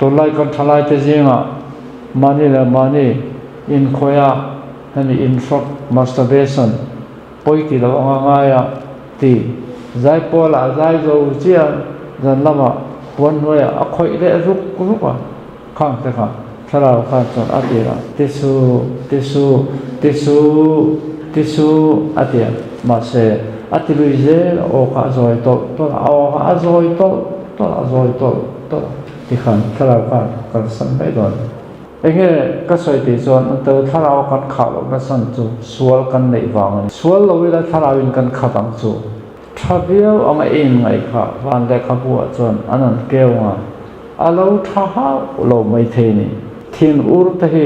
Tunlai kan thalaite zingah mahni leh mahni inkhawih a, hemi inhrawt, masturbation, pawi ti lo anga ngaia ti zaipawl ah zai zo chiah zan lamah puan hnuaiah a khawih leh ruk ruk a, khang te kha thlarau khan chuan a tir a, ti suh, ti suh, ti suh, ti suh a ti a, mahse a ti lui zel a aw kha a zawi tawlh tawlh a, a aw kha a zawi tawlh tawlh a, a zawi tawlh tawlh a tikhan thlarau khan kalsan mai dawn. Enge ka sawi tih chuan an tel thlarau kan khah loh nachhan chu sual kan neih vang a ni. Sual lo ila thlarau in kan khat ang chu. Tha viau anga i inngaih kha van lehkhabu ah chuan an an keu nga a lo tha hauh lo mai thei ni. Thin ur te hi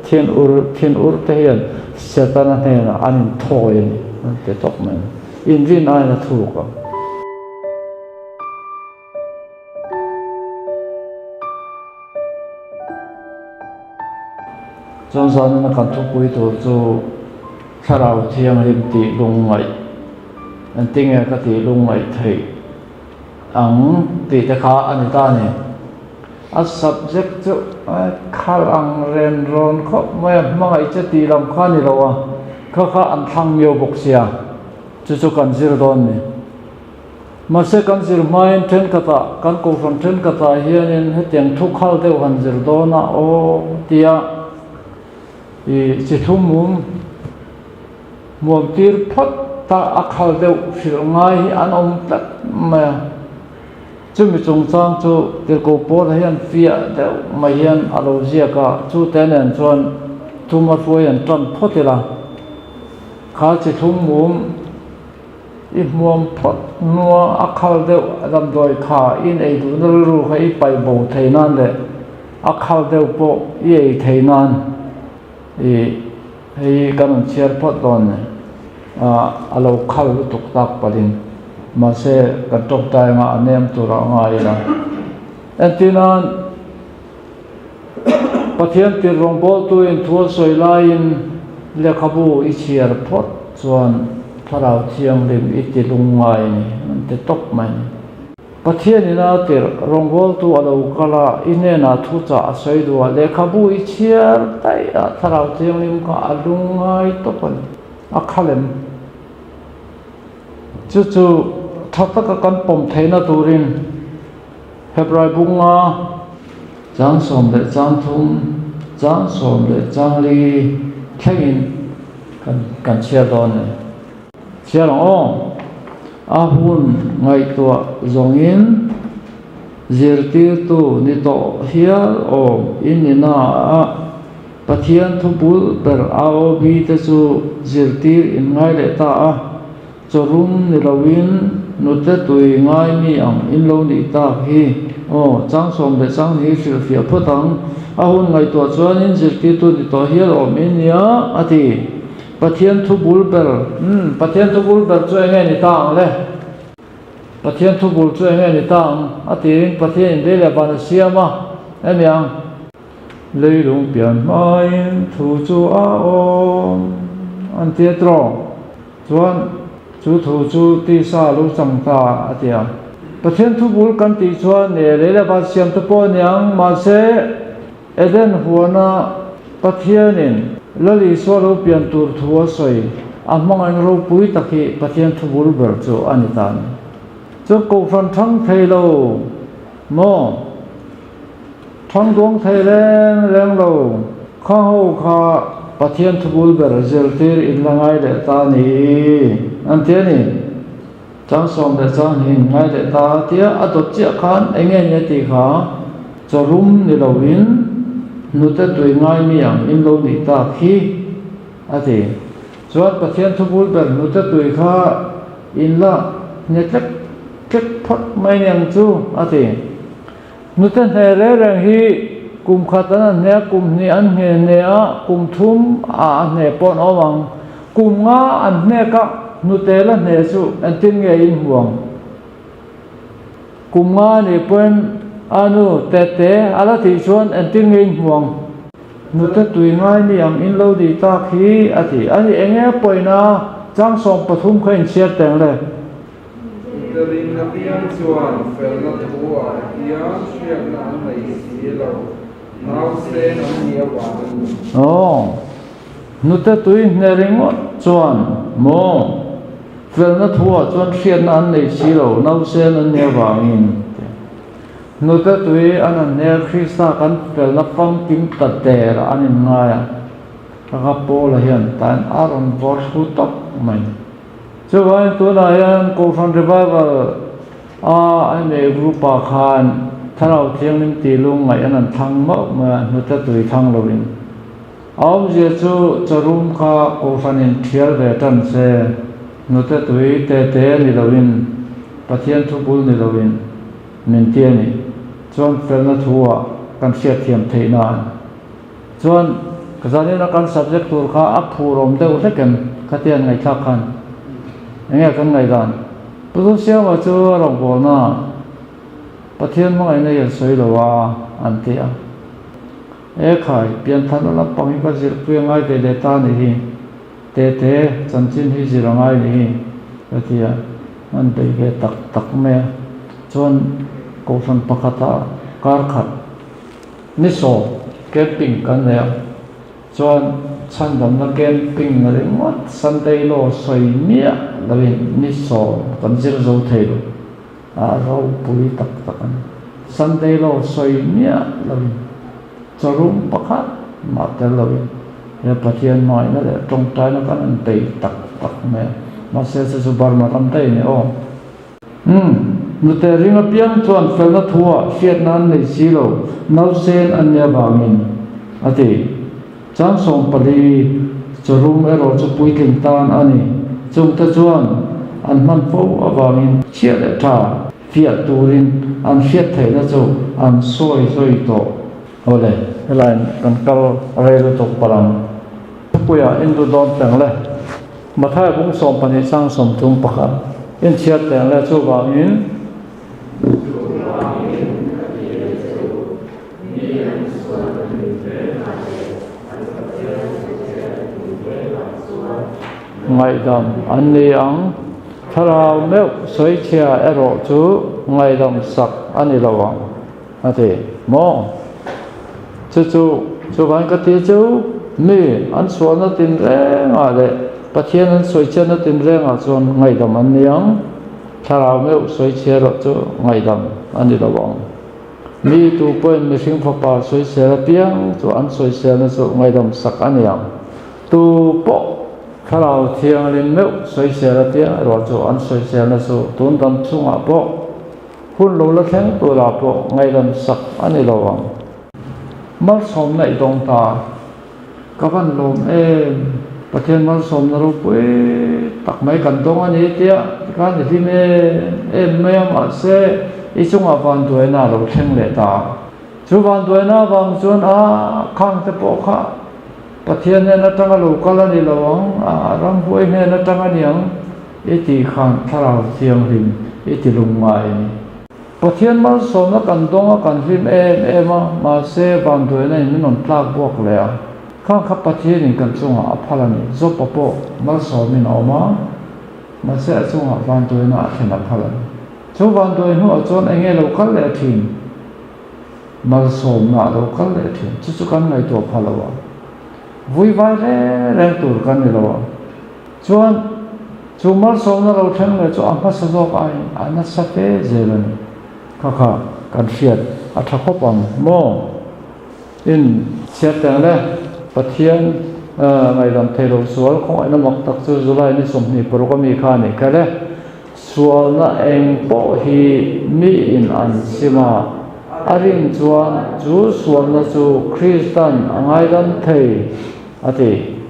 thin ur thin ur te hian Setana hnenah an inthawi a ni an ti tawp mai. Inrin aiin a thuk ang. Chuan zanina kan thupui tur chu Thlarau Thianghlim tih lungngaih, engtinge ka tih lungngaih theih ang tih te kha a ni ta a ni. A subject chu khal ang ren rawn khawp mai a, hmangaih che tih lam kha a ni lo a, kha kha an thlang miau bawk sia, chu chu kan zir dawn ni. Mahse kan zir hmain thenkhatah, kan kohhran thenkhatah hianin hetiang thu khal deuh han zir dawn a aw tia i chi thum mum hmuam tir phawt ta a khal deuh hrilh ngai hi an awm tlat mai a. Chumi chungchang chu Tirhkoh Paula hian fiah deuh mai hian a lo ziak a, chute nen chuan thuma hruai an tan phawt ila, kha chi thum mum, I hmuam phawt nua a khal deuh damdawi kha in ei duhna rilru kha i paih bo thei nan leh a khal deuh pawh i ei thei nan i hei kan rawn chhiar phawt dawn ni a lo khal lutuk tak palhin mahse kan tawngtai anga a nem turah a ngai ila entir nan Pathian tir rawngbawltuin thu a sawi laiin lehkhabu i chhiar phawt chuan Thlarau Thianghlim i ti lungngai a ni, an ti tawp mai a ni. Pathianin a tir rawngbawltu a lo kal a, i hnenah thu chah a sawi duh a, lehkhabu i chhiar daih a, Thlarau Thianghlim kha a lungngai tawp a ni, a khalh em? Chu chu tha taka kan pawm theihna turin Hebrai bunga chang 13, chang 14 thlengin kan kan chhiar dawn a ni. Chhiar ang aw. A hun ngaihtuah zawngin zirtirtu ni tawh hial awm in ni na a, Pathian thu bul ber AOB te chu zirtir in ngai leh ta a. Chawrum ni loin nute tui ngai mi ang in lo nih tak hi. Aw, chang sawm leh chang ni hi hrilhfiah phawt ang. A hun ngaihtuah chuanin zirtirtu ni tawh hial awm in nia, a ti. Pathian thu bul ber, umm, Pathian thu bul ber chu enge ni ta ang le? Pathian thu bul chu enge ni ta ang? A tiin Pathian in lei leh van a siam a, emi ang? Leilung pian hmain thu chu a awm, an ti a tawng. Chuan chu thu chu tisa a lo chang ta a ti a. Pathian thu bul kan tih chuan e lei leh van siam te pawh a niang, mahse Eden huana Pathianin Lal Isua lo pian tur thu a sawi a hmangaihna ropui tak hi Pathian thu bul ber chu a ni ta a ni. Chuan Kohhran thang thei lo maw? Thang duang thei reng reng lo. Kha ho kha Pathian thubul ber zirtir in la ngai leh ta a ni an ti a ni. Chang sawm leh chang hi in ngai leh ta a tia a dawt chiah khan eng nge ni a tih kha chawrum ni loin hnute tui ngai mi ang in lo nih tak hi a ti. Chuan Pathian thubul ber hnute tui kha in la hne tlek tlek phawt mai ni ang chu a ti. Nute hne reng reng hi kum khat an an hne a, kum hnih an hne hne a, kum thum ah a hne pawh an awm ang. Kum nga an hnek a, hnute la hne chu engtin nge in hmu ang? Kum nga a nih pawhin a nu tete a la tih chuan engtin nge in hmu ang? Nute tui ngai mi ang in lo dih tak hi a ti. A ni eng nge pawhin a chang 13 kha inchhiar teng le. Nute ring apiang chuan felna thu ah hian hriatna an nei si lo, nausen an nih avangin. Aw, hnute tui hne ringawt chuan maw felna thuah chuan hriatna an nei si lo, nausen an nih avangin. Hnute tui an han hne a, Krista kan felna famkim ta der an inngai a, ka ka Paula hian tain a rawn vawr thu tawp mai. Chuvangin tunah hian Kohhran Revival a an nei group ah khan Thlarau Thianghlim tih lung ngaih an han thlang mauh mai a, hnute tui thlang loin. A awmzia chu chaw-rum kha Kohhranin thial ve tan se, hnute tui te te ni loin, Pathian thu bul ni loin min ti a ni. Chuan felna thu ah kan hriatthiam theih nan. Chuan zanina kan subject tur kha a phur awm deuh hlek em? Khatian ngaihthlak khan enge kan ngaihdan? Pu Zosiama chu a rawngbawlna Pathian hmangaihna hian sawi lo a an ti a. E khai, pianthana lampang hi ka zirpui a ngai ve leh ta ni hi. Tete, chanchin hi zir a ngai ni hi ka ti a, an bei ve tak tak mai a. Chuan Kohhran pakhata kar khat. Ni sawm camping kan nei a, chuan chhandamna camping ringawt Sunday law sawi miah loin ni sawm kan zir zo thei lo, a ropui tak tak a ni. Sunday law sawi miah loin chawrum pakhat mah tel loin he Pathian hmangaihna leh tawngtaina kan han bei tak tak mai a, mahse chu chu Burma ram daih a ni aw. Umm, nute ring apiang chuan felna thuah hriatna an nei si lo, nausen an nih avangin, a ti. Chang 14, Chawrum erawh chu puitling tan a ni. Chungte chuan an hman fo avangin chhiah leh tha fiah turin an hriat theihna chu an sawi zawi tawh. Awle, helaiin kan kal rei lutuk palh ang. Thupuiah in lut dawn teng le. Mathaia bung 12 chang 31 inchhiar teng le chuvangin. Chuvangin ka ti a chu, mi an sual a ni rengah leh an Pathian hriatchhiat a ni rengah chuan Ngaihdam an ni ang. Thlarau meuh sawichhia erawh chu ngaihdam sak a ni lo ang, a ti maw? Chu chu chuvangin ka ti chu, mi an sualna tinrengah leh Pathian an sawichhiatna tinrengah chuan ngaihdam an ni ang, thlarau meuh sawichhia erawh chu ngaihdam a ni lo ang. Mi tu pawhin mihring fapa sawisel apiang chu an sawiselna chu ngaihdam sak a ni ang. Tu pawh thlarau thianghlim meuh sawisel apiang erawh chu an sawiselna chu tun dam chungah pawh Hun lo la thleng turah pawh ngaihdam sak a ni lo ang. Malsawmna i dawng ta. Ka van lawm em? Pathian malsawmna ropui tak mai kan dawng a ni tia tikhan i hlim em em mai a, mahse i chungah vanduaina a lo thleng leh ta. Chu vanduaina avang chuan a khang te pawh kha Pathian hnen atanga lo kal a ni lo ang, a ramhuai hnen atang a ni ang. I tih khan Thlarau Thianghlim i ti lung ngai a ni. Pathian malsawmna kan dawng a, kan hlim em em a, mahse vanduaina in min rawn tlak buak leh a. Khang kha Pathianin kan chungah a phal a ni. Jopa pawh malsawmin a awm a, mahse a chungah vanduaina a thlen a phal a ni. Chu vanduai hnuah chuan eng nge lo kal leh thin? Malsawmna a lo kal leh thin. Chu chu kan ngaihtuah pha lo a. Vui vai reng reng tur kan ni lo a. Chuan chu malsawmna lo thleng leh chu a hmasa zawk aiin a nasa fe zel a ni. Kha kha kan hriat a tha khawp ang maw? In chhiat teng le Pathian ngaihdam thei lo sual khawngaihna mak tak chu July ni 26 a mi kha a nih kha le. Sualna eng pawh hi miin an sim a, a rin chuan chu sualna chu Kristan a ngaidam thei a ti.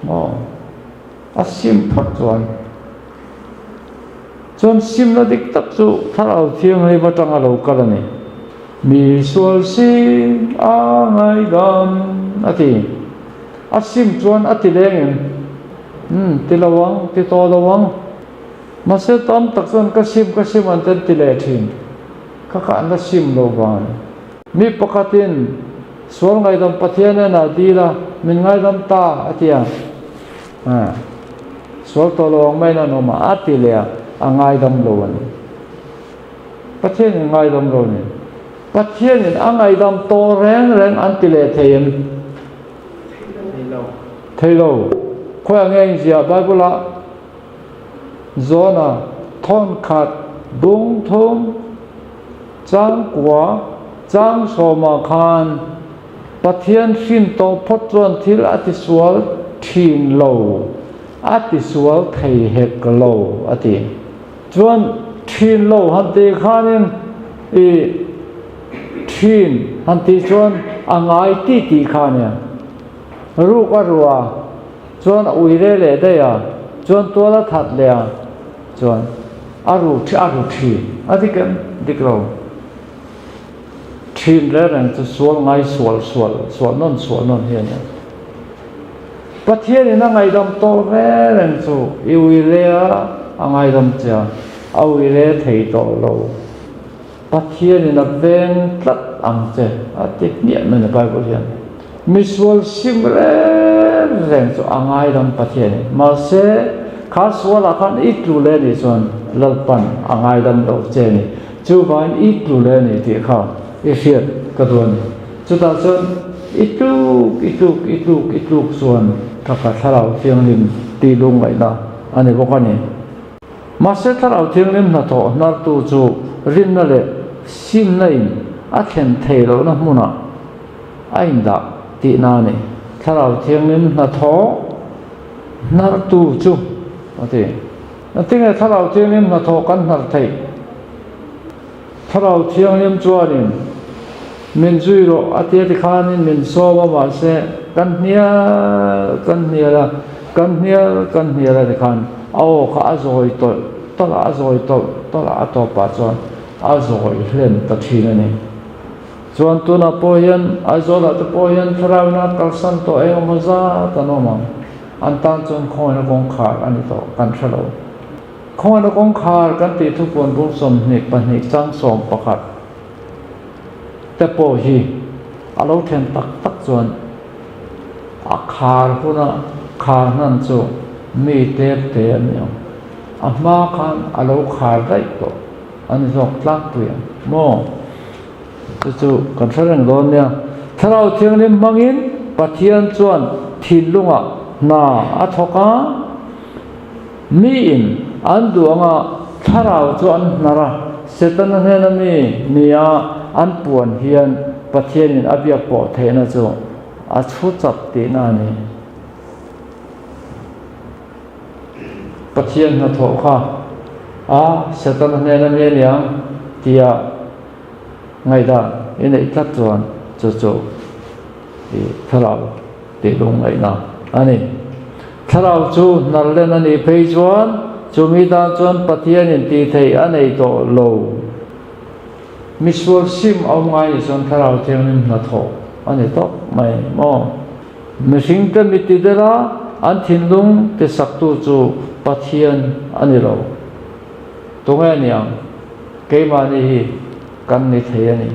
Maw? A sim phawt chuan. Chuan simna dik tak chu Thlarau Thianghlim atanga lo kal a ni. Mi sual sim a ngaidam a ti. A sim chuan a ti leng em? Umm, ti lo ang, ti tawh lo ang. Mahse tam tak chuan ka sim, ka sim an ti an ti leh thin. Kha kha an la sim lo vang a ni. Mi pakhatin sual ngaidam Pathian ena dil a, min ngaidam ta a ti a, sual tawh lo ang maiin an awm a, a ti leh a, a ngaidam lo a ni. Pathianin ngaidam lo a ni. Pathianin a ngaihdam tawh reng reng an ti leh thei em? Thei lo. Thei lo. Khawiah nge inziah Bible-ah? Zawna thawnkhat bung thum changkua chang sawmah khan Pathian hrin tawh phawt chuan thil a tisual thin lo, a tisual thei hek lo a ti. Chuan thin lo han tih khanin i thin han tih chuan a ngai tih tih kha nia. Ruk a ruah a, chuan a ui re leh daih a, chuan tual a that leh a, chuan a ru a ru thin a dik em? Dik lo. Thin reng reng chu sual ngai sual sual sual nawn sual nawn hi a nia. Pathianin a ngaihdam tawh reng reng chu i ui re a, a ngaidam che a, a ui re thei tawh lo. Pathianin a veng tlat ang che a ti hmiah mai a ni Bible hian. Misual sim reng reng chu a ngaidam Pathianin. Mahse, kha sualah khan i tlu leh nih chuan Lalpan a ngaidam lo che a ni. Chuvangin i tlu leh a ni tih kha i hriat ka duh a ni. Chutah chuan i tluk, i tluk, i tluk, i tluk chuan ka thlarau thianghlim tih lungngaihna a ni bawk a ni. Mahse Thlarau Thianghlim hnathawh hnartu chu rinna leh simna in a thlen thei lohna hmunah a indah tihna a ni. Thlarau Thianghlim hnathawh hnartu chu a ti. Engtinge Thlarau Thianghlim hnathawh kan hnar theih? Thlarau Thianghlim chuanin min zui rawh a tia tikhanin min sawm a, mahse kan hnial kan hnial a, kan hnial kan hnial a tikhan a aw kha a zawi tawlh tawlh a, a zawi tawlh tawlh a, a tawpah chuan a zawi hlen ta thin a ni. Chuan tunah pawh hian Aizawlah te pawh hian Thlarauin a kalsan tawh eng emaw zat an awm ang, an tan chuan khawngaihna kawngkhar a ni tawh kan hre lo. Khawngaihna kawngkhar kan tih thupuan bung 22 chang 11 te pawh hi a lo then tak tak chuan a khar huna khar hnan chu mi tep te an ni ang. A hma khan a lo khar daih tawh a ni zawk tlangpui ang maw? Chu chu kan hre reng dawn nia. Thlarau Thianghlim hmangin Pathian chuan thinlungah hna a thawk a. Miin an duh anga thlarau chu an hnar a, Setana hnena mi nia an puan hian Pathianin a biak pawh theihna chu a chhu chap tihna a ni. Pathian hnathawh kha a Setana hnena mi a niang tia ngaihdan i neih tlat chuan chu chu i thlarau tih lungngaihna a ni. Thlarau chu hnar len a nih phei chuan chumi tan chuan Pathianin tih theih a nei tawh lo. Misual sim a awm ngai nih chuan Thlarau Thianghlim hnathawh a ni tawp mai maw? Mihringte mit ti dela an thinlung tisaktu chu Pathian a ni lo. Tunge a ni ang? Keimahni hi kan ni thei a ni.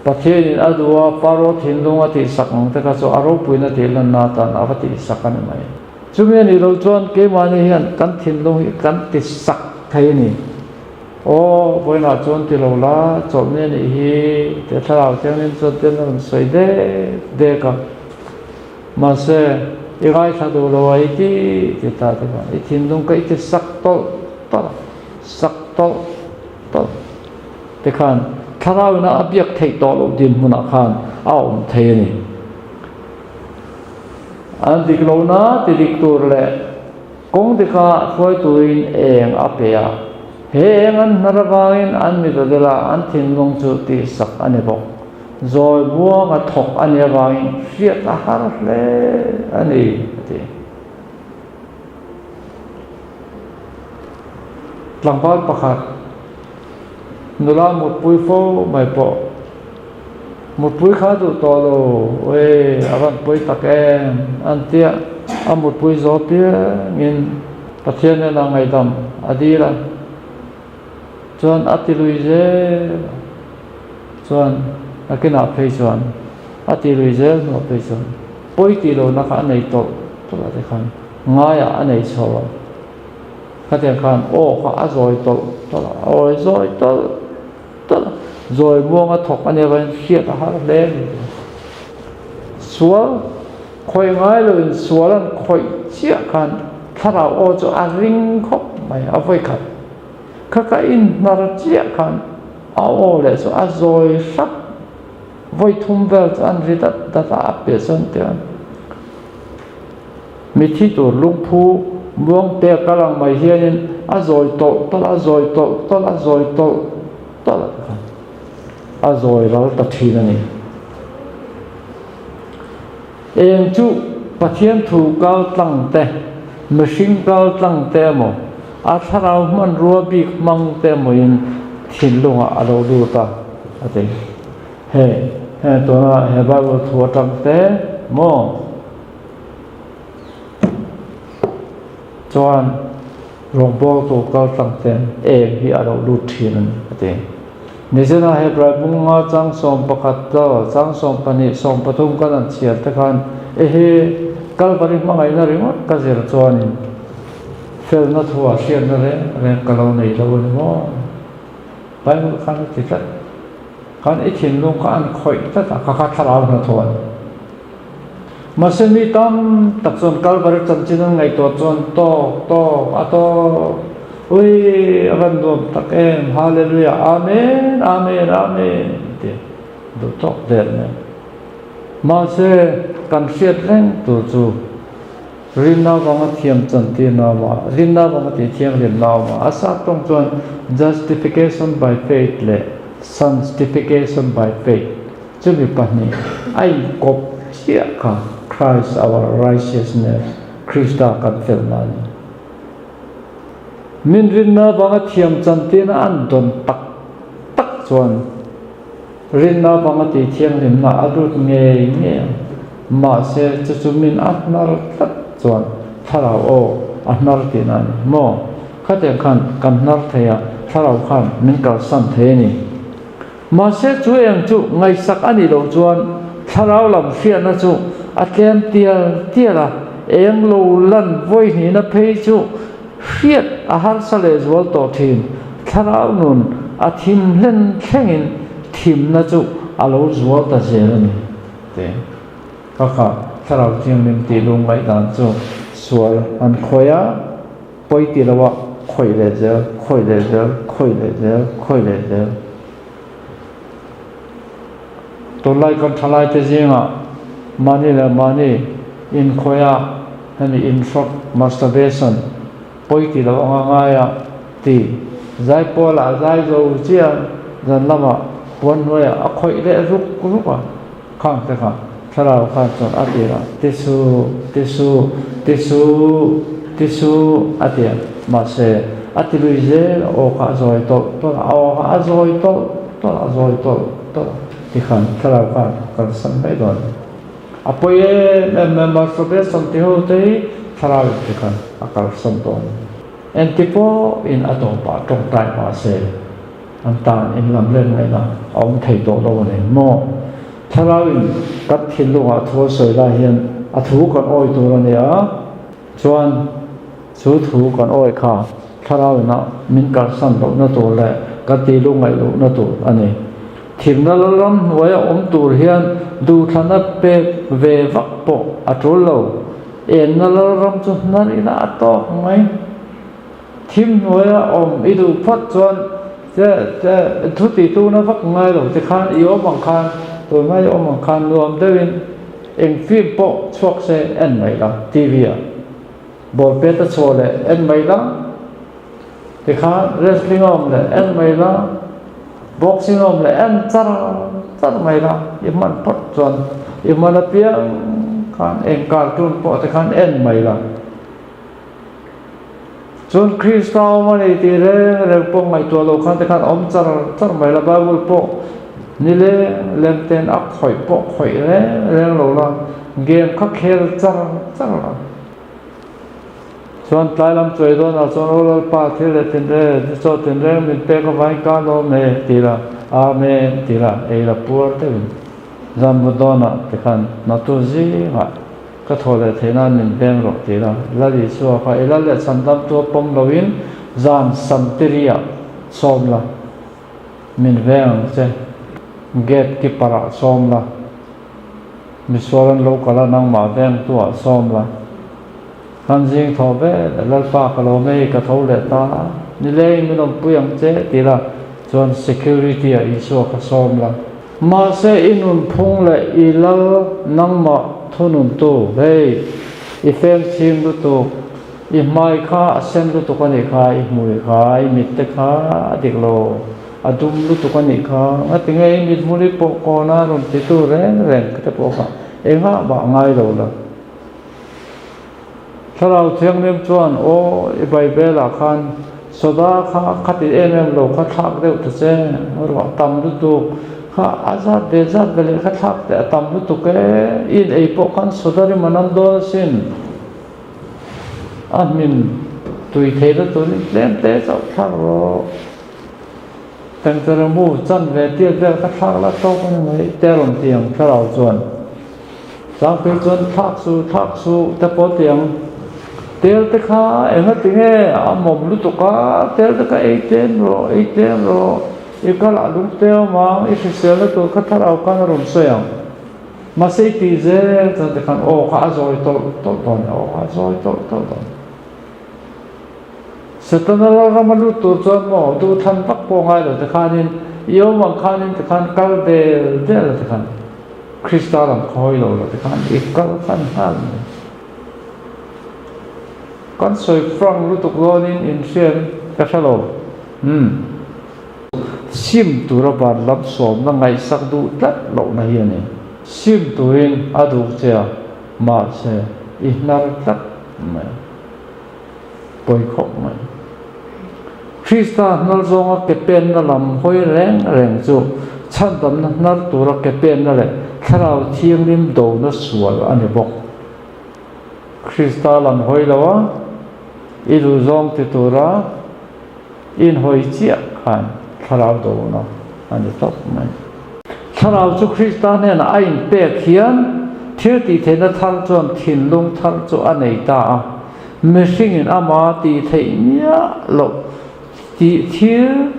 Pathianin a duh a, Faro thinlung a tihsak ang te kha chu a ropuina tih lanna atan a va tihsak a ni mai. Chumi a nih loh chuan keimahni hian kan thinlung hi kan tisak thei a ni. Aw, vawiinah chuan ti lo la, chawlhni a nih hi tih thlarau thianghlim chuan te an rawn sawi dek dek a. Mahse, i ngaithla duh lo a i ti ti ta te kha, i thinlung kha i tisak tawlh tawlh a, sak tawlh tawlh. Te khan thlarauina a biak theih tawh loh dinhmunah khan a awm thei a ni. An dik lohna ti dik tur leh kawng dika hruai turin eng a pe a, he eng an hnar avangin an mitadela an thinlung chu tihsak a ni bawk. Zawi buanga thawk a nih avangin hriat a har hle a ni, a ti. Tlangval pakhat nula mutpui fo mai pawh mutpui kha duh tawh lo ui a van pawi tak em an tia a mutpui zawh piangin Pathian nen a ngaihdam a dil a chuan a ti lui zel a chuan nakinah phei chuan a ti lui zel hnuah phei chuan pawi tih lohna kha a nei tawlh tawlh a tikhan ngaiah a nei chho a. Khatiang khan aw kha a zawi tawlh tawlh a, a awi zawi tawlh tawlh a. Zawi muanga thawk a nih avangin hriat a har hle a ni. Sual khawih ngai loin sual an khawih chiah khan thlarau aw chu a ring khawp mai a vawi khat. Kha ka inhnar chiah khan a aw leh chu a zawi hrap. Vawi thum vel chu an ri dat dat a, a piah chuan tiang mithi tur lungphu muang te a kal ang mai hianin a zawi tawlh tawlh a, zawi tawlh tawlh a, zawi tawlh tawlh a tikhan a zawi ral ta thin a ni. Eng chu Pathian thu kal tlang te, mihring kal tlang te emaw, a thlarau hmanrua bik hmang te emawin thinlungah a lo lut a, a ti. Hei, heng tuna he Bible thu atang te maw chuan rawngbawltu kal tlang ten eng hi a lo lut thin a ni, a ti. Nizena Hebrai bunga chang 11 to chang 12, 13 kan han chhiar te khan ehe Kalvari hmangaihna ringawt ka zir chuanin felna thuah hriatna reng reng ka lo nei lo a ni maw? Bible khan a ti tlat. Khan i thinlung kha an khawih tlat a, kha kha thlarau hnathawh a ni. Mahse mi tam tak chuan Kalvari chanchin an ngaihtuah chuan tawk tawk a tawk ui a van nuam tak em Hallelujah Amen Amen Amen ti duh tawk der mai. Mahse kan hriat reng tur chu rinna vanga thiam chantirna a awm a, rinna vanga tih thianghlimna a awm a, a sap tawng chuan justification by faith leh sanctification by faith. Chumi pahnih a inkawp chiah kha Christ our righteousness, Krista kan felna a ni. Min rinna avanga thiam chantirna an dawn tak tak chuan rinna avanga tih thianghlimna a lut ngei ngei ang. Mahse chu chu min a hnar tlat chuan thlarau aw a hnar tihna a ni maw? Khatiang khan kan hnar thei a, thlarau khan min kalsan thei a ni. Mahse chu eng chu ngaihsak a nih loh chuan thlarau lam hriatna chu a tlem tial tial a, eng lo lan vawi hnihna phei chu hriat a harsa lehzual tawh thin. Thlarau nun a thim hlen thlengin thimna chu a lo zual ta zel a ni te. Ka kha thlarau thianghlim tih lung ngaihdan chu sual an khawih a. Pawi ti lo a, khawih leh zel, khawih leh zel, khawih leh zel, khawih leh zel. Tunlai kan thalai te zingah mahni leh mahni inkhawih a, hemi inhrawt, masturbation, pawi ti lo anga ngai a ti. Zai pawlah zai zo chiah zan lamah puan hnuaiah a khawih leh ruk ruk a, khang te kha. Thlarau kha chuan a tir a, Ti su, ti su, ti su, ti su, a ti a. Mahse, a ti lui zel a, aw kha a zawi tawlh tawlh a, aw kha a zawi tawlh tawlh a, a zawi tawlh tawlh a. Tikhan thlarau khan a kalsan mai dawn a ni. A pawi em em mai, masturbation ti ho te hi thlarau in tikhan a kalsan dawn a ni. Engti pawhin a tawpah tawngtai mahse, an tan in lam len ngaihna a awm thei tawh lo a ni maw? Thlarauin kan thinlungah thu a sawi lai hian a thu kan awi tur a ni a, chuan chu thu kan awi kha thlarauin a min kalsan lohna tur leh kan tih lungngaih lohna tur a ni. Thimna lalram hnuaia awm tur hian duhthlana pek ve vak pawh a tul lo. Enna lalram chu hnar ila a tawk mai. Thim hnuaia awm i duh phawt chuan che che thu ti tuna vak ngai lo ti khan i awm ang khan tun hma i awm ang khan nuam deuhin eng film pawh chhuak se en mai la TV ah ball pet a chhuah leh en mai la tikhan wrestling a awm leh en mai la boxing a awm leh en char char mai la i hman phawt chuan i hman apiang khan eng cartoon pawh tikhan en mai la. Chuan Krista awm a ni tih reng reng pawh ngaihtuah loh khan te khan awm char char mai la, Bible pawh ni leng leng ten a khawih pawh khawih reng reng lo la, game kha khel char char la. Chuan tlai lam chawi dawnah chuan aw Lalpa thil leh tinreng, chaw tinreng min pek avangin ka lawm e ti la, Amen ti la, ei la puar deuhin zan mu dawnah te khan hnawhtu zingah Ka thaw leh theih nan min veng rawh ti la, Lal Isua kha i lal leh chhandamtu a pawm loin zan samtiriah sawm la. Min veng ang che. Gate keeper ah sawm la. Misual an lo kal a, nangmah vengtu ah sawm la. Kan zing thaw vel a, Lalpa ka lo mei ka tho leh ta a, nileng min awmpui ang che ti la, chuan security ah Isua kha sawm la. Mahse i nunphung leh i lal nangmah thununtu, hei, i fengchhing lutuk, i hmai kha a sen lutuk a nih kha, i hmui kha, i mit te kha a dik lo, a dum lutuk a nih kha, ngatinge i mithmul i pawh kawn a rawn titu reng reng te pawh kha engah mah ngai lo la. Thlarau Thianghlim chuan, Aw, i Bible-ah khan soda kha kha ti em em lo kha thlak deuh ta che, ruah tam lutuk kha a zat ve zat ve leh kha thlak teh a tam lutuk e, i in ei pawh khan soda rim a nam dawn asin, a hmin tui thei la turin tlem te chauh thlak rawh, tengtere mu chan ve tiat vel kha thlak la tawk a ni mai, te a rawn ti ang Thlarau chuan. Tlangpui chuan thlak su thlak su te pawh ti ang. Tel te kha enga ti nge a mawm lutuk a, tel te kha ei tlem rawh, ei tlem rawh, i kal ah lung te awm ang, i hrisel na tur kha thlarau khan a rawn sawi ang. Mahse i tih zel chuan ti khan aw kha a zawi tawlh tawlh dawn aw kha a zawi tawlh tawlh dawn. Setana lalram a lut tur chuan maw duhthlan vak pawh ngai lo ti khanin i awm ang khanin ti khan kal del del a ti khan. Krista lam kha hawi lo lo te khan i kal khan nghal mai. Kan sawi frank lutuk dawnin in hriat ka hre lo. Umm. Sim tura van lam sawmna ngaihsak duh tlat lohna hi a ni. Sim turin a duh che a, mahse i hnar tlat mai. Pawi khawp mai. Krista hnar zawnga ke penna lam hawi reng reng chu chhandamna hnar tura ke penna leh Thlarau Thianghlim dona sual a ni bawk. Krista lam hawi lo a, i duh zawng ti tura inhawi chiah khan Thlarau dona a ni tawp mai. Thlarau chu Krista hnenah a inpek hian thil tihtheihna thar chuan thinlung thar chu a nei ta a. Mihringin ama tih theih miah loh tih thil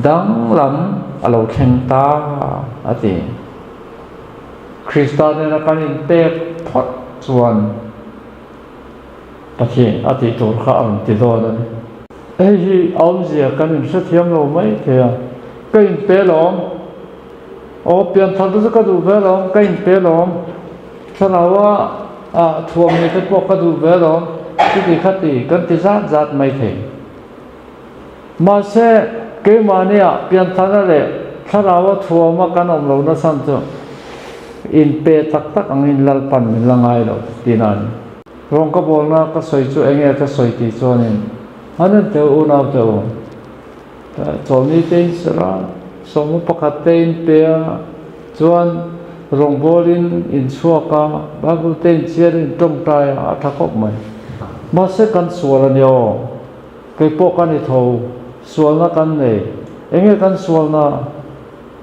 danglam a lo thleng ta, a ti. Krista nena kan inpek phawt chuan Pathian a tih tur kha a rawn ti dawn a ni. Hei hi a awmzia kan inhrethiam lo mai thei a, Ka inpe lawm, aw pianthar te chu ka duh ve lawm, ka inpe lawm. Thlaraua ah thuam ni te pawh ka duh ve alawm, chuti khati kan ti zat zat mai thei. Mahse, keimahnia pianthana leh thlaraua thuama kan awm lo nasan chu inpe tak tak angin Lalpan min la ngai lo tihna a ni. Rawng ka bawlna ka sawi chu enge ka sawi tih chuanin an en teh u unau teh u, chawlni te in serh a, sawmhmu pakhat te in pe a, Chuan rawngbawlin in chhuak a, Bible te in chhiar in tawngtai a, a tha khawp mai. Mahse kan sual a ni aw, kei pawh ka ni tho, sualna kan nei. Enge kan sualna?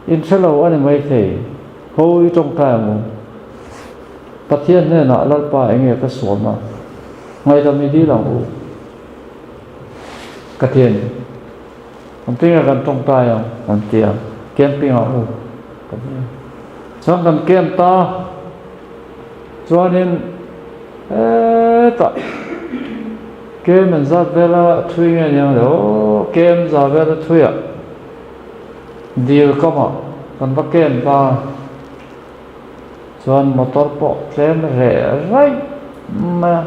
In hre lo a ni maithei, ho i tawngtai ang u. Pathian hnenah Lalpa enge ka sualna? Ngaihdam i dil ang u. Ka ti a ni. Camping ah kan tawngtai ang an ti a, camping ah u ka ti a. Chuan kan camp ta chuanin hetah kem an zat vela thui nge ni ang le aw kem za vela thuiah dil kamah kan va camp ta chuan motor pawh tlem reh raih mai a.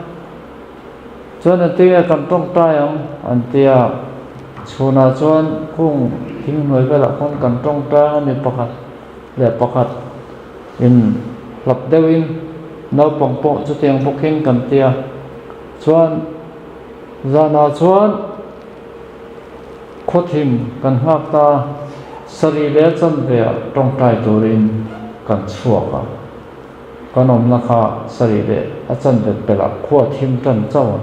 Chuan a tinge kan tawngtai ang an ti a, chhunah chuan kung thing hnuai velah khawn kan tawngtai ang a mi pakhat leh pakhat in hlap deuhin naupang pawh chutiang bawkin kan ti a, chuan zanah chuan khawthim kan nghak ta sarih leh a chanve ah tawngtai turin kan chhuak a. Kan awmna kha sarih leh a chanve pelh ah khua thim tan chauh a,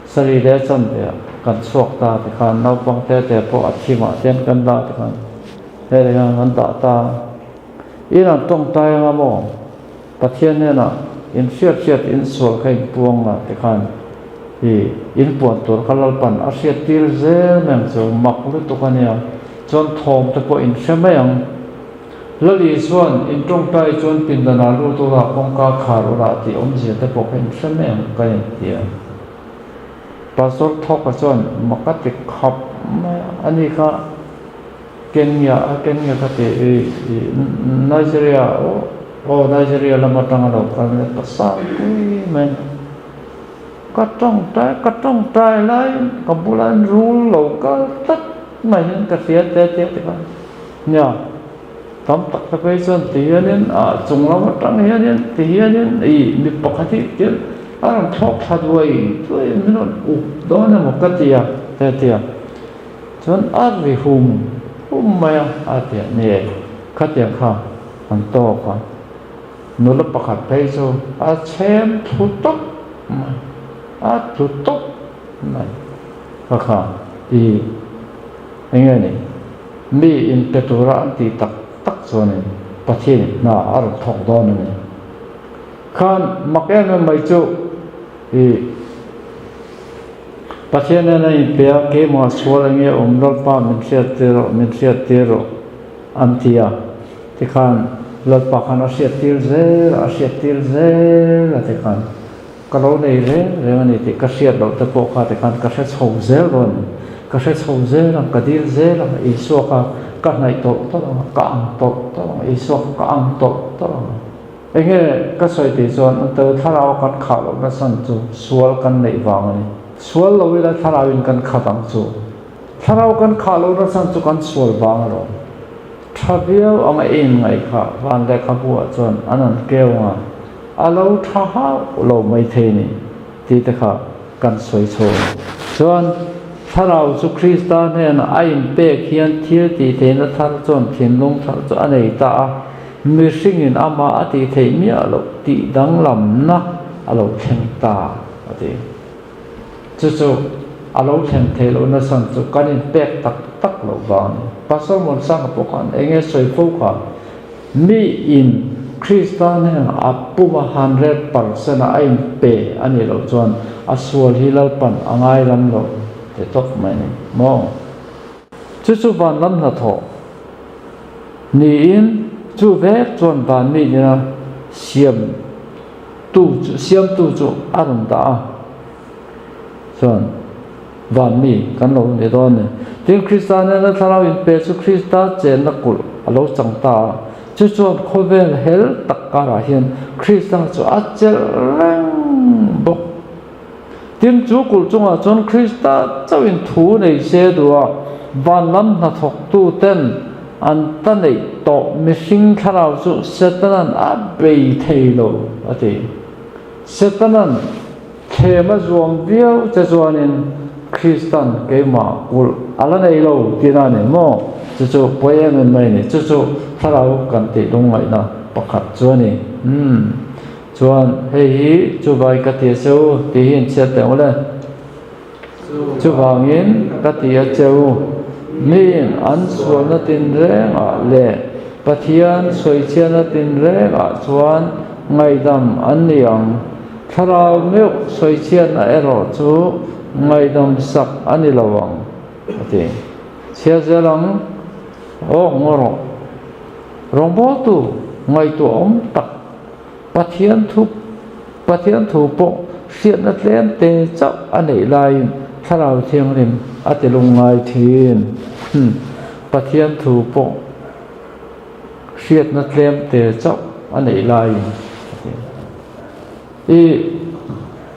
sarih leh a chanve ah kan chhuak ta ti khan naupang te te pawh a thim ah hian kan dah ti khan helai hian kan dah ta a, in an tawngtai anga maw Pathian hnenah in hriat hriat in sual kha in puang a ti khan i in puan tur kha Lalpan a hriat tir zel mai ang chu mak lutuk a nia. Chuan thawm te pawh in hre mai ang. Lali chuan in tawngtai chuan pindanah lut ula kawngka khar ula tih awmzia te pawh kha in hre mai ang ka inti a. Pastor Thawka chuan mak a ti khap mai a, ani kha Kenya a Kenya kha ti i Nigeria aw aw Nigeria lam atanga lo kal mai a pasal pui mai a. Ka tawngtai ka tawngtai laiin ka bula in rul lo kal tlat mai hian ka hria te tia ti khan nia tam tak te phei chuan ti hianin ah chung lam atang hianin ti hianin ih mi pakhat hi tian a rawn thlawk thla duai duai min rawn up dawn emaw ka ti a te tia chuan a ri hum hum mai a a ti a ni e khatiang kha an tawk a. Nula pakhat phei chu a chhem thlu tawp mai, a tlu tawp mai. Kha kha i eng nge ni? Mi inpe tura an tih tak tak chuanin Pathianin hna a rawn thawk dawn a ni. Khan mak em em mai chu i Pathian nen a inpe a, keimah sual eng nge awm Lalpa min hriat tir rawh, min hriat tir rawh an ti a. Tikhan Lalpa khan a hriattir zel a, a hriattir zel a tikhan ka lo nei reng reng a ni tih ka hriat loh te pawh kha tikhan ka hre chho zel dawn a ni. Ka hre chho zel ang, ka dil zel ang, Isua kha ka hnaih tawlh tawlh ang a, ka ang tawlh tawlh ang a, Isua kha ka ang tawlh tawlh ang a. Enge ka sawi tih chuan an tel thlarau kan khah loh nasan chu sual kan neih vang a ni. Sual lo ila thlarauin kan khat ang chu. Thlarau kan khah loh nasan chu kan sual vang alawm. Tha viau ang a in ngaih kha van lehkhabu ah chuan an an keu ang a, a lo tha hauh lo maithei ni tih te kha kan sawi chho a. Chuan Thlarau chu Krista hnenah a inpek hian thil tih theihna thar chuan thinlung thar chu a nei ta a, mihringin amah a tih theih miah loh tih danglamna a lo thleng ta a ti. Chu chu a lo thlen theih loh nasan chu kan inpek tak tak loh vang a ni. Pastor Muansanga pawh khan eng nge sawi fo kha, Mi in Krista hnenah a puma 100% a a inpe a nih loh chuan a sual hi Lalpan a ngailam lo ti tawp mai a ni maw? Chu chu van lam hnathawh niin chu vek chuan van mi nena siam tu chu siamtu chu a rawn dah a, chuan van mi kan lo ni dawn a ni. Tin, Krista nena thlarau inpe chu Krista chenna kulh a lo chang ta a, chu chuan khawvel hel tak karah hian Krista chu a chelh reng bawk. Tin, chu kulh chungah chuan Krista chauhin thu nei se duh a, van lam hnathawktu ten an ta neih tawh mihring thlarau chu Setanan a bei thei lo, a ti. Setanan thlem a zuam viau che chuanin Kristan keimah kulh a la nei lo tihna a ni maw? Chu chu pawi em em mai a ni. Chu chu thlarau kan tih lungngaihna pakhat chu a ni. Umm. Chuan hei hi chuvai ka ti a che u tih hi inchhiat teh ang le. Chuvangin ka ti a che u, miin an sualna tinrengah leh Pathian sawichhiatna tinrengah chuan ngaihdam an ni ang. Thlarau meuh sawichhiatna erawh chu ngaihdam sak a ni lo ang, a ti. Chhia zel ang, awk ngaw rawh. Rawngbawltu ngaihtuah awm tak. Pathian thu Pathian thu pawh hriatna tlem te chauh a neih laiin Thlarau Thianghlim a ti lungngai thin. Pathian thu pawh hriatna tlem te chauh a neih laiin a ti. I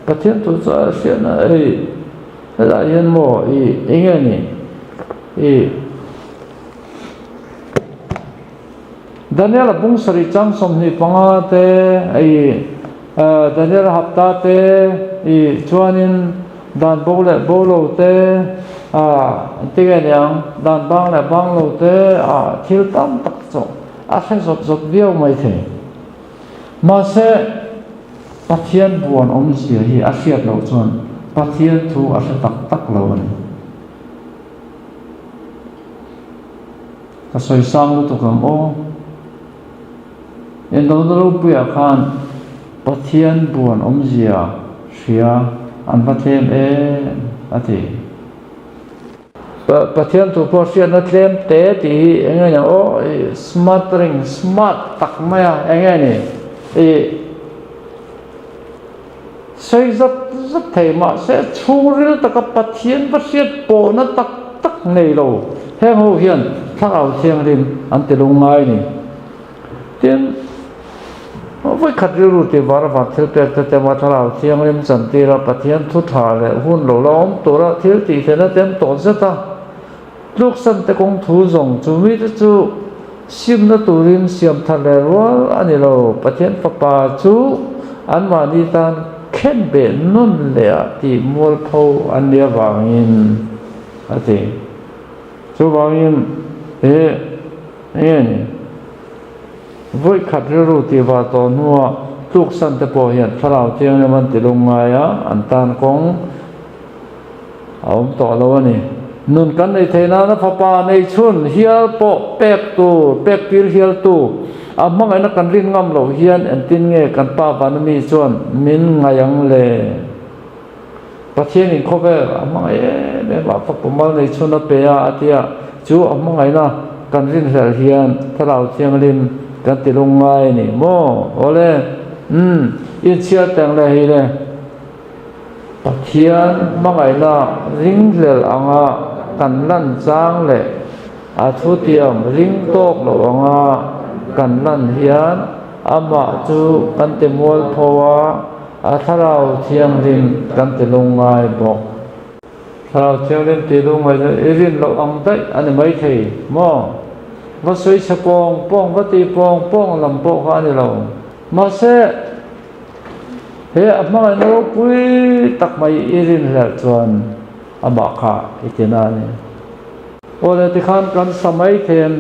Pathian thu chu a hriatna hei helaiah hian maw i eng nge ni i Daniel-a bung sarih chang 25 te i Daniel-a hapta te i chuanin dan bo leh bo lo te a engtin nge niang dan bang leh bang lo te a thil tam tak chu a hre zawt zawt viau mai thei. Mahse Pathian buan awmzia hi a hriat loh chuan Pathian thu a hre tak tak lo a ni. Ka sawi sang lutuk ang aw. Indona ropuiah khan Pathian buan awmzia hria an va tlem em a ti. Pathian thu pawh hriatna tlem te tih hi eng nge ni ang aw ih smuttering smart tak mai a eng nge ni ih sawi zat zat thei mahse chhungril taka Pathian va hriat pawhna tak tak nei lo heng ho hian thlarau thianghlim an ti lung ngai a ni. Tin, vawikhat rilru tih var var thil pek te tema thlarau thianghlim chantira Pathian thu tha leh hun lo la awm tura thil tih theihna tem tawh zet a, tluksan te kawng thu zawng chu mite chu simna turin siam thar leh rual a ni lo. Pathian Fapa chu anmahni tan khen beh nawn leh ah tih mualpho an nih avangin a ti. Chuvangin he. Enge ni? Vawi khat rilru tih var tawh hnuah tluksan te pawh hian thlarau thianghlim an ti lung ngai a, an tan kawng a awm tawh lo a ni. Nun kan nei thei nana fapa nei chhun hial pawh pek tur, pek tir hial tu a hmangaihna kan rin ngam loh hian engtin nge kan pa vana mi chuan min ngai ang le? Pathianin khawvel a hmangaih em em a, fapa mal nei chhun a pe a, a ti a, chu a hmangaihna kan rinhlelh hian Thlarau Thianghlim kan ti lung ngai a ni maw? Awle, umm, inchhiar teng le hei le, Pathian hmangaihna ringhlelh anga kan lan chang leh a thutiam ring tawk loh anga kan lan hian amah chu kan ti mualpho a, A Thlarau Thianghlim kan ti lungngai bawk. Thlarau Thianghlim ti lungngai chu i rin loh ang daih a ni maithei maw? Va sawi chhe pawng pawng, va ti pawng pawng lam pawh kha a ni lo. Mahse, he a hmangaihna ropui tak mai i rin hlelh chuan amah kha i ti na a ni. Aw le tikhan kan sa mai them.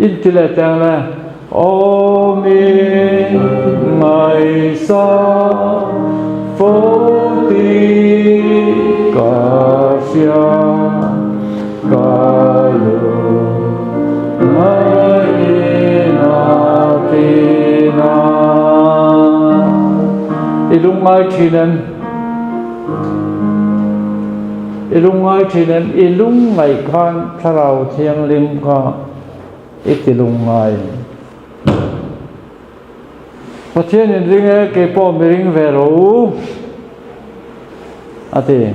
Inti leh teng le Aw mi ngaihsa fo tih ka hria ka lung ngaiin a tin a. I lungngai thin em? I lungngai thin em? I lungngaih khan Thlarau Thianghlim kha I ti lungngai. Pathian in ring e, kei pawh mi ring ve rawh u, a ti.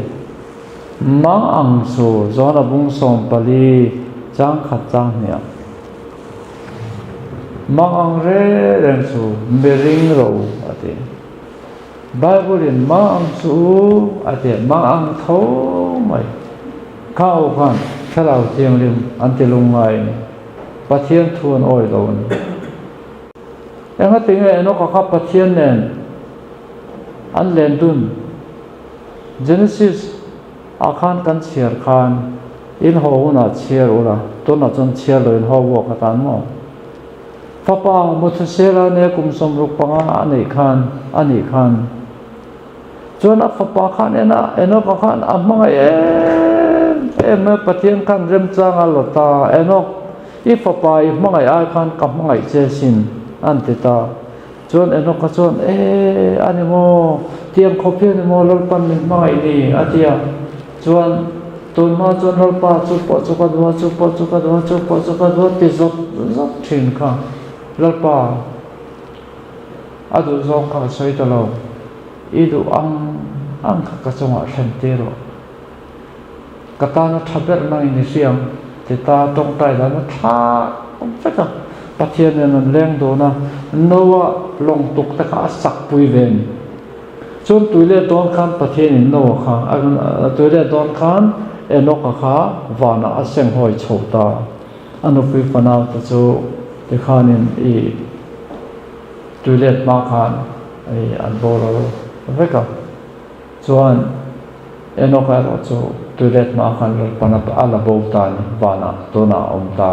Mang ang chu Johana bung 14 chang khat chang hniah. Mang ang reng reng chu mi ring rawh u, a ti. Bible in mang ang chu u, a ti. Mang ang tho mai. Kha ho khan Thlarau Thianghlim an ti lungngai a ni. Pathian thu an awi lo a ni. Engati nge Enoka kha Pathian nen an len dun? Genesis ah khan kan chhiar khan in haw hunah chhiar ula, tunah chuan chhiar lo in haw vuak atan maw? Fapa Muthusela nia kum 65 a neih khan a nih khan Chuan a fapa khan en a, Enoch-a khan a hmangaih em em a, Pathian khan remchang a la ta, Enoch, i fapa i hmangaih ai khan ka hmangaih che sin, an ti ta. Chuan Enoch-a chuan, E, a ni maw? Tiang khawp hi a ni maw Lalpan min hmangaih ni? a ti a. Chuan tun hma chuan Lalpa chu pawh chu ka duh a, chu pawh chu ka duh a, chu pawh chu ka duh a ti zawt zawt thin kha Lalpa, A duh zawng kha ka sawi ta lo, i duh ang ang kha ka chungah thlen tir rawh. Ka tana tha ber nangin i hria ang ti ta tawngtai dan a thlak vek a, Pathian nen an leng dawn a, Noah lawng tuk te kha a sak pui ve a ni. Chuan tui leh dawn khan Pathianin Noah kha tui leh dawn khan Enoch-a kha vanah a senghawi chho ta. A nupui fanau te chu tikhanin i toilet hma khan i an boral vek a, chuan Enoch erawh chu toilet hma khan Lalpan a la bo ta a ni, vanah tunah a awm ta.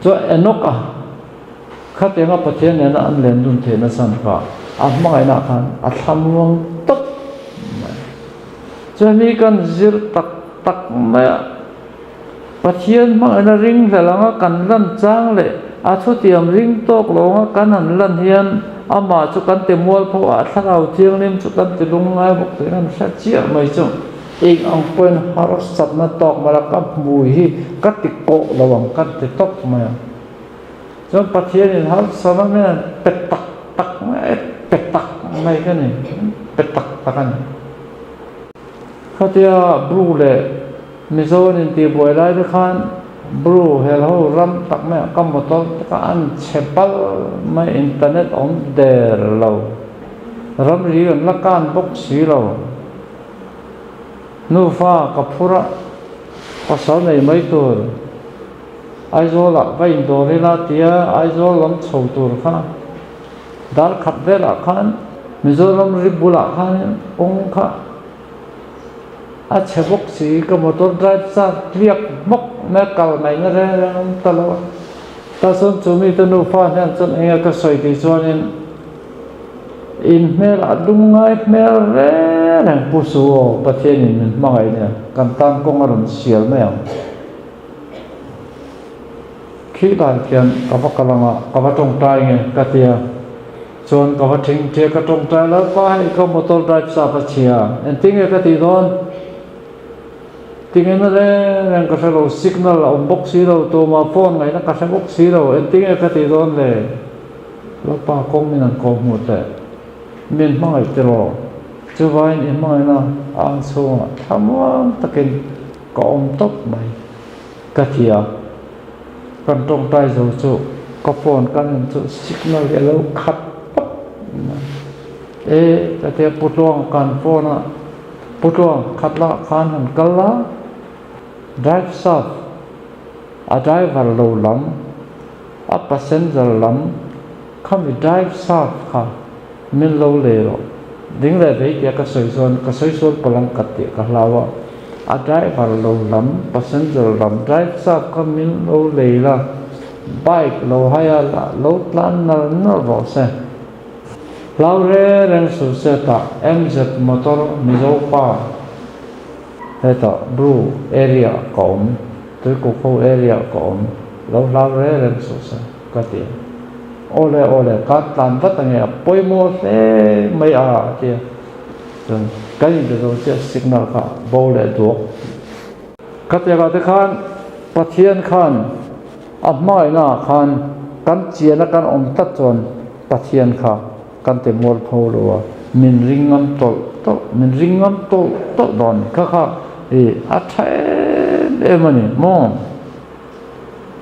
Chuan Enoch-a khatianga Pathian nena an len dun theihna chhan kha. A hmangaihna khan a thlamuang tawp mai. Chumi kan zir tak tak mai a, Pathian hmangaihna ringhlel anga kan lan chang leh a thutiam ring tawk lo anga kan han lan hian amah chu kan ti mualpho a, thlarau thianghlim chu kan ti lungngai bawk tih kan hre chiah mai chu. Eng ang pawhin harsatna tawk mai la ka hmui hi ka ti kawh lo ang kan ti tawp mai ang. Chuan Pathianin harsatna min han pe tak tak mai a, pe tak mai ka ni, pe tak tak a ni. Khatia Bru leh Mizo an intihbuai lai te khan Bru helho ram tak maiah ka motor te kha an chhe pal mai, internet awm der lo, ramri an la kan bawk si lo. Nufa ka phur a, pasal nei mai tur Aizawlah va indawr ila tia Aizawl lam chho tur kha dar khat velah khan Mizoram ri bulah khanin kawng kha a chhe bawk si, ka motor drive chak tliak hmawk mai a kal ngaihna reng reng a awm ta lo a. Tah chuan chu mite nufa hian chuan eng nge ka sawi tih chuanin in hmelah lungngai hmel reng reng Pu Su aw Pathianin min hmangaih nia kan tan kawng a rawn sial mai ang. Khi lai khian ka va kal ang a, ka va tawngtai nge ka ti a. Chuan ka va thing ṭhiah ka tawngtai lo pa hei ka motor drive sa ka chhia engtin nge ka tih dawn? Tingena reng reng ka hre lo signal a awm bawk si lo tumah phone ngaihna ka hre bawk si lo engtin nge ka tih dawn le? Lalpa kawng min an kawh hmuh teh min hmangaih tiraw chuvangin i hmangaihna a ang chhungah thlamuang takin ka awm tawp mai ka ti a. Kan tawngtai zo chu ka phone kan en chu signal hi a lo khat pawp mai. E ka tia Pu Tluang kan phone a, Pu Tluang khat lah khan han kal a, drive shaft a driver lo lam a passenger lam khami drive shaft kha min lo lei rawh. Ding leh vei tia ka sawi chuan ka sawi sual palh ang ka tih ka hlau a, a driver lo lam passenger lam drive chak kha min lo lei la, bike lo hai a lah lo tlan nal nal rawh se. Hlau reng reng suh se tah MZ motor Mizo pa hetah Bru area ka awm, Tuikukho area ka awm, lo hlau reng reng suh se. Ka ti a. Awle awle, ka tlan vat ange, a pawimawh hle mai a, a ti a. Chuan kan inbe zo chiah signal kha bo leh duak. Ka ti a te khan Pathian khan a hmangaihna ah khan kan chian a kan awm tlat chuan Pathian kha kan ti mual pho lo a, min ring ngam tawlh tawlh, min ring ngam tawlh tawlh dawn a ni. Kha kha i a tha em em a ni maw?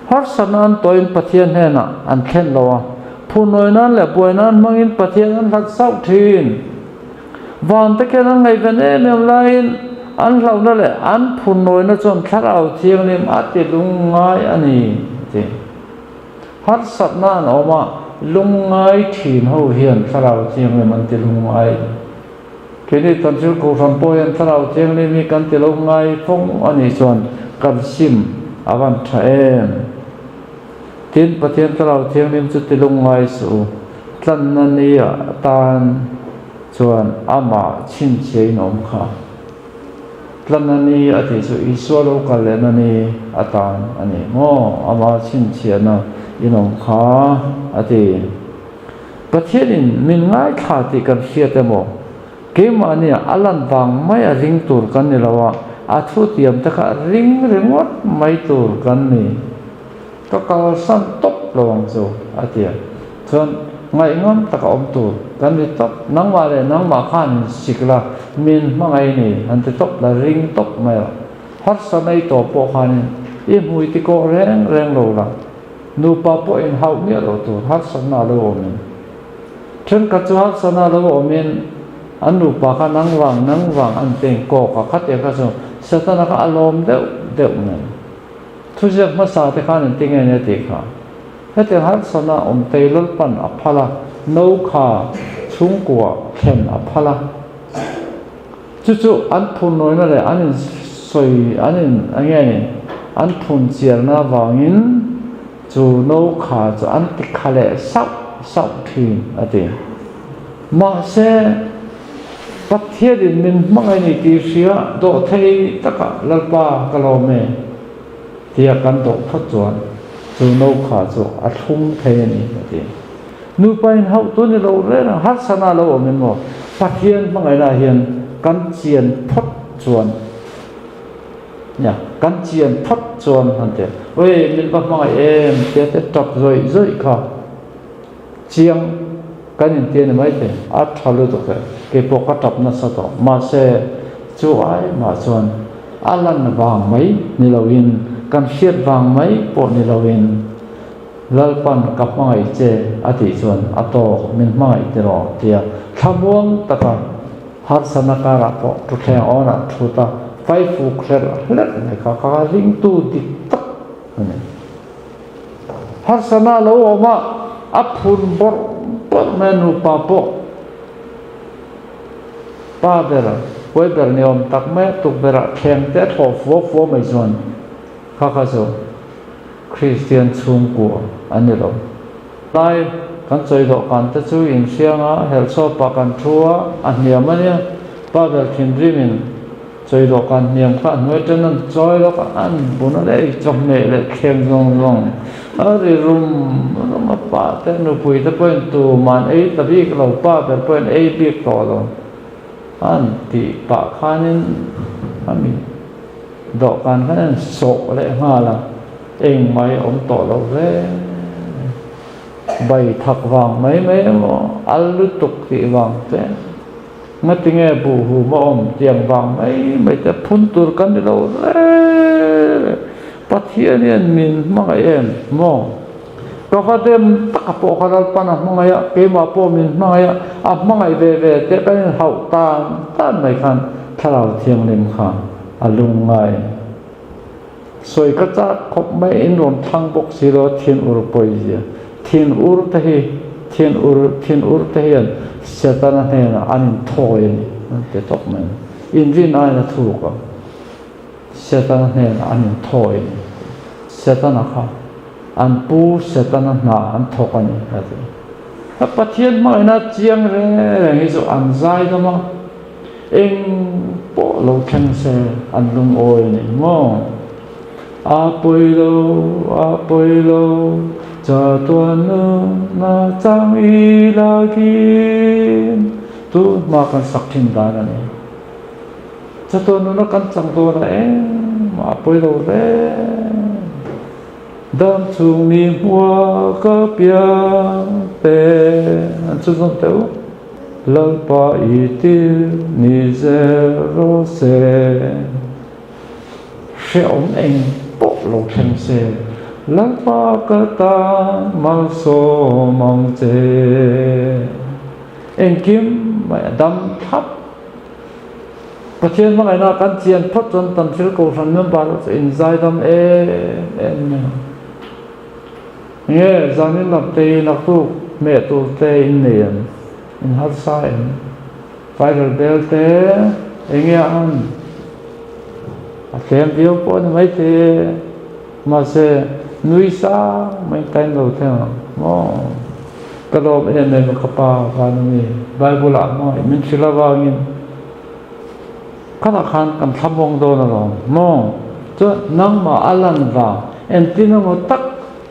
Harsatna an tawhin Pathian hnenah an thlen lo a, phunawi nan leh buai nan hmangin Pathian an hlat sauh thin. Van te khian an ngaihven em em laiin an hlauhna leh an phunawina chuan Thlarau Thianghlim a ti lungngai a ni a ti. Harsatna an awm a, lungngai thin ho hian Thlarau Thianghlim an ti lungngai. Keini kan thil kohhran pawh hian Thlarau Thianghlim hi kan ti lo ngai fawng a nih chuan kan sim a van tha em? Tin, Pathian Thlarau Thianghlim chu ti lungngai suh u, tlanna ni atan chuan amah chhinchhiah in awm kha. Tlanna ni a tih chu Isua lo kal lehna ni atan a ni maw? Amah chhinchhiahna in awm kha a ti. Pathianin min ngaithla tih kan hriat emaw, keimahnia a lan vang mai a ring tur kan ni lo a, a thutiam te kha ring ringawt mai tur kan ni. Ka kalsan tawp lo ang chu, a ti a. Chuan ngaihnawm taka awm tur kan ni tawp, nangmah leh nangmah khan in sik la, min hmangaih ni, han ti tawp la, ring tawp mai la. Harsa nei tawh pawh khanin i hmui ti kawh reng reng lo la. Nupa pawh inhauh miah loh tur harsatna a lo awmin, thenkhat chu harsatna a lo awmin an nupa kha nang vang nang vang an peng kawk a, khatiang kha chu Setana kha a lawm deuh deuh mai. Thuziak hmasa te khan engtin nge nia tih kha hetiang harsatna awm tei Lalpan a phal a, no kha chhungkua thlen a phal a, chu chu an phurnawina leh an insawi an in eng nge ni an phun chialna avangin chu no kha chu an ti kha leh sauh sauh thin a ti. Mahse, Pathianin min hmangaih ni tih hria dawhthei taka Lalpa ka lawm e tia kan dawh phawt chuan chu no kha chu a thlum thei a ni a ti. Nupa in hauh tu ni lo reng ang, harsana lo awm in maw Pathian hmangaihna hian kan chian phawt chuan nia kan chian phawt chuan han ti a, Ui min va hmangaih em tia te tap zawih zawih kha. Chiang kan inti a ni maithei, a tha lutuk e, keipawh ka tap nasa tawh. Mahse, chu ai mah chuan a lan vang mai ni loin, kan hriat vang mai pawh ni loin, Lalpan ka hmangaih che a tih chuan a tawk min hmangaih tiraw tia thlamuang taka harsana karah pawh thutthleng awnah thut a faifuk hlerh hlerh mai kha ka ringtu dik tak a ni. Harsana lo awm a, a phun bawrh bawrh mai a nupa pawh pa ber, huai ber ni awm tak mai a tukverh thleng te a thlawh fua fua mai chuan kha kha chu Kristian chhungkua a ni lo. Tlai kan chawi dawhkan te chu inhriang a, helhsawpah kan thu a, a hniam a nia, pa ber thinrimin Chawi dawhkan hniam kha a hnuai ṭan an chawi lawk a, an bun a leh chawhmeh leh thleng zawng zawng a ri rum rum a, pa te nupui te pawhin tumah an ei ta bik lo, pa ber pawhin ei bik tawh lo an tih pah khanin a mi dawhkan khan an sawh leh nghal a, engmah hi a awm tawh lo hle. Bai thak vang mai mai emaw al lutuk tih vang te. Ngatinge buh hum a awm tiang vang mai mai te phun tur kan ni lo reng. Pathian hian min hmangaih em maw? Ka va dem taka pawh kha Lalpan a hmangaih a, keimah pawh min hmangaih a, a hmangaih ve ve te kan inhauh tan tan mai khan Thlarau Thianghlim kha a lungngai. Sawi ka chak khawp mai in rawn thlang bawk si lo thin ur pawizia thin ur te hi thin ur thin ur te hian Setana hnenah an in thawi a ni an ti tawp mai in rin aiin a thuk a Setana hnenah an in thawi a ni Setana kha an pu Setana hna an thawk a ni a ti a Pathian hmangaihna chiang reng reng hi chu an zai dam a. Eng pawh lo thleng se an lungawi a ni maw? A pawi lo, a pawi lo, chatuan nunna chang i lagin tu hma kan sak thin dan a ni. Chatuan nunna kan chang dawn a engmah a pawi lo reng. Dam chung ni hmua ka piang te an chhunzawm teh u. Lalpa i tir ni zel rawh se. Hrehawm eng pawh lo thleng se. Lalpa ka tan malsawm ang che. Engkim mai a dam thlap. Pathian hmangaihna kan chian phawt chuan tan thil kohhran member chu inzaidam em em mai ang. Nge zanin lam te hi naktuk hmeh tur te in nei em? In harsa em? Viral bel te enge a an? A tlem viau pawh a ni maithei e. Mahse nui sang mai time lo thleng ang maw? Ka lawm em em a ka pa Vanami Bible ah hmangaih min hrilh avangin khatah khan kan thlabawng dawn alawm maw? Chuan nangmah a lan vang entin emaw tak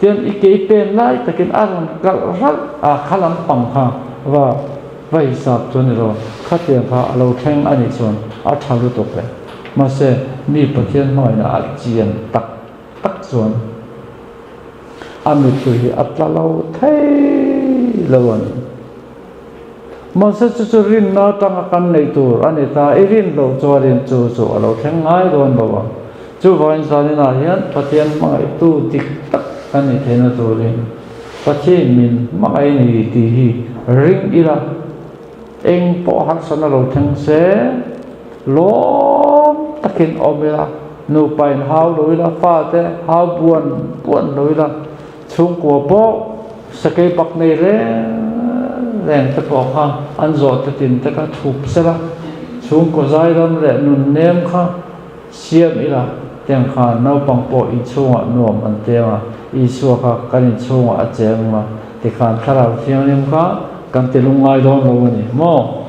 Tian i ke i pen lai takin a rawn kalh ralh a, kha lampang kha va va hisap chu a ni lo, khatiang kha a lo thleng a nih chuan a tha lutuk e. Mahse, mi Pathian hmangaihna a chian tak tak chuan a mittui hi a tla lo thei lo a ni. Mahse, chu chu rinna atanga kan neih tur a ni ta, i rin loh chuanin chu chu a lo thleng ngai dawn lo ang. Chuvangin zaninah hian Pathian hmangaihtu dik tak kan nih theihna turin Pathian min hmangaih a ni tih hi ring ila, eng pawh harsatna lo thleng se lawm takin awm ila, nupa in hau lo ila, fate hau buan buan lo ila, chhungkua pawh sakei bak nei reng reng te pawh kha an zawh te tin te kha thup sela, chhungkaw zairam leh nunnem kha Siam ila, tiang khan naupang pawh inchhungah nuam an teng a, Isua kha kan inchhungah a cheng a, tikhan Thlarau Thianghlim kha kan ti lungngai dawn lo a ni maw?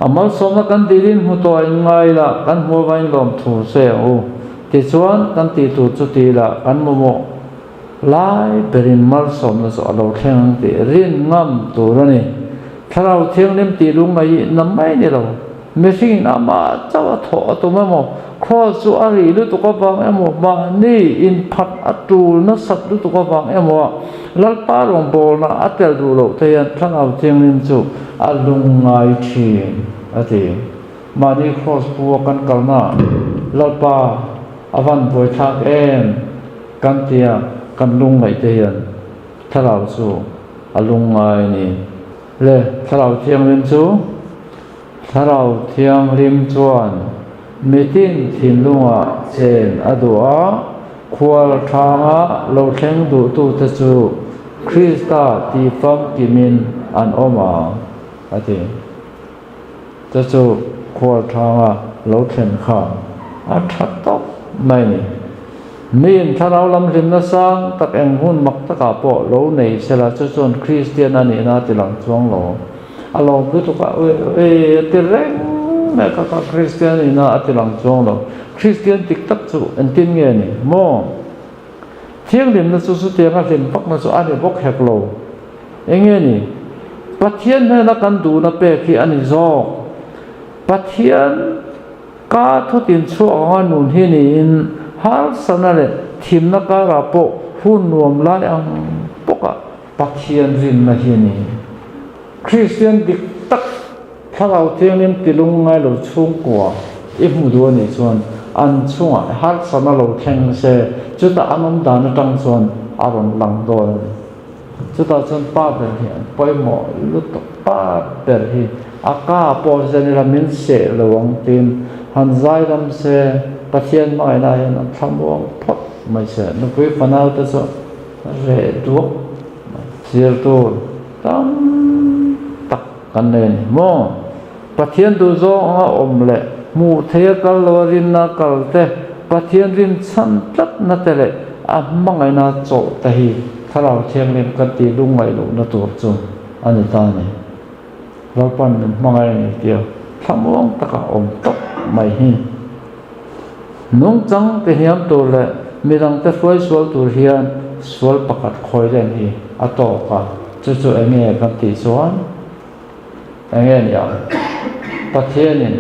A malsawmna kan dilin hmu tawh a inngai la, kan hmu avangin lawmthu sawi ang u. Tichuan, kan tih tur chu ti ila kan mamawh lai berin malsawmna chu a lo thleng ang tih rin ngam tur a ni. Thlarau Thianghlim tih lungngaih na mai ni lo. Mihringin amah chauh a thawh a tum emaw, khawl chu a rih lutuk avang emaw, mahni inphat a tul nasat lutuk avang emaw Lalpa rawngbawlna a tel duh loh te hian Thlarau Thianghlim chu a lungngai thin, a ti. Mahni kraws pu a kan kalna Lalpa a van buaithlak em kan tia kan lungngaih te hian Thlarau chu a lungngai a ni. Le Thlarau Thianghlim chu Thlarau Thianghlim chuan mitin thinlungah chen a duh a, khual thanga lo thleng duhtute chu Krista tihfamkimin an awm ang, a ti. Chu chu khual thanga lo thlen kha a tha tawp mai a ni. Miin thlarau lam hlimna sang tak eng hun mak takah pawh lo nei sela chu chuan Kristian a nihna a ti lang chuang lo. A lawm lutuk a, Ui, a ti reng mai kha kha Kristian a nihna a ti lang chuang lo. Kristian dik tak chu engtin nge ni maw? Thianghlimna chu chutianga hlim vakna chu a ni bawk hek lo. Enge ni? Pathian hnena kan duhna pek hi a ni zawk. Pathian ka thutin chhuak anga nun hi niin harsana leh thimna karah pawh hun nuam lai ang bawkah Pathian rinna hi a ni. Kristian dik tak Thlarau Thianghlim tilung ngai lo chhungkua i hmu duh a nih chuan an chungah harsatna lo thleng se chutah an awm dan atang chuan a rawn lang dawn a ni. Chutah chuan pa ber hi an pawimawh lutuk. Pa ber hi a ka pawh zen ila min seh lo ang tiin han zai ram se Pathian hmangaihna hian an thlamuang phawt mai se. Nupui fanau te chu reh duak mai. Zir tur tam tak kan nei a ni maw? Pathian duh zawng anga awm leh hmuh theia kal lo a rinna kal te, Pathian rin chhan tlatna te leh a hmangaihna chawlh te hi Thlarau Thianghlim kan tih lungngaih lohna tur chu a ni ta a ni. Lalpan min hmangaih a ni tia thlamuang taka awm tawp mai hi. Nungchang ti hniam tur leh midangte hruai sual tur hian sual pakhat khawi len hi a tawk a, chu chu eng nge kan tih chuan eng nge ni ang? Pathianin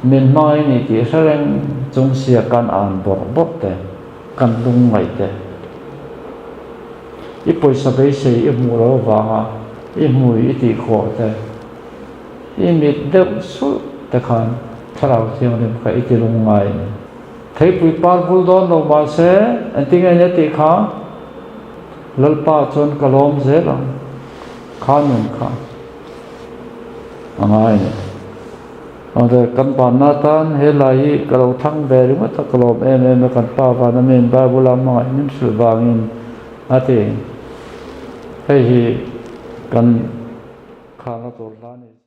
min hmangaih ni tih hre reng chung sia kan an bawrh bawrh te, kan lungngaih te, i pawisa beisei i hmuh loh avanga i hmui i tihkhawh te, I mit deuh sulh te khan Thlarau Thianghlim kha i ti lung ngai a ni. Theipui par vul dawn lo mahse engtin nge nia tih kha Lalpa chuan ka lawm zel ang kha nun kha a ngai a ni. Awle kan banna atan he lai hi ka lo thlang ve ringawt a, ka lawm em em a kan pa vana min Bible a hmangaih min hrilh vangin a ti. Hei hi kan Khana tur hla ni.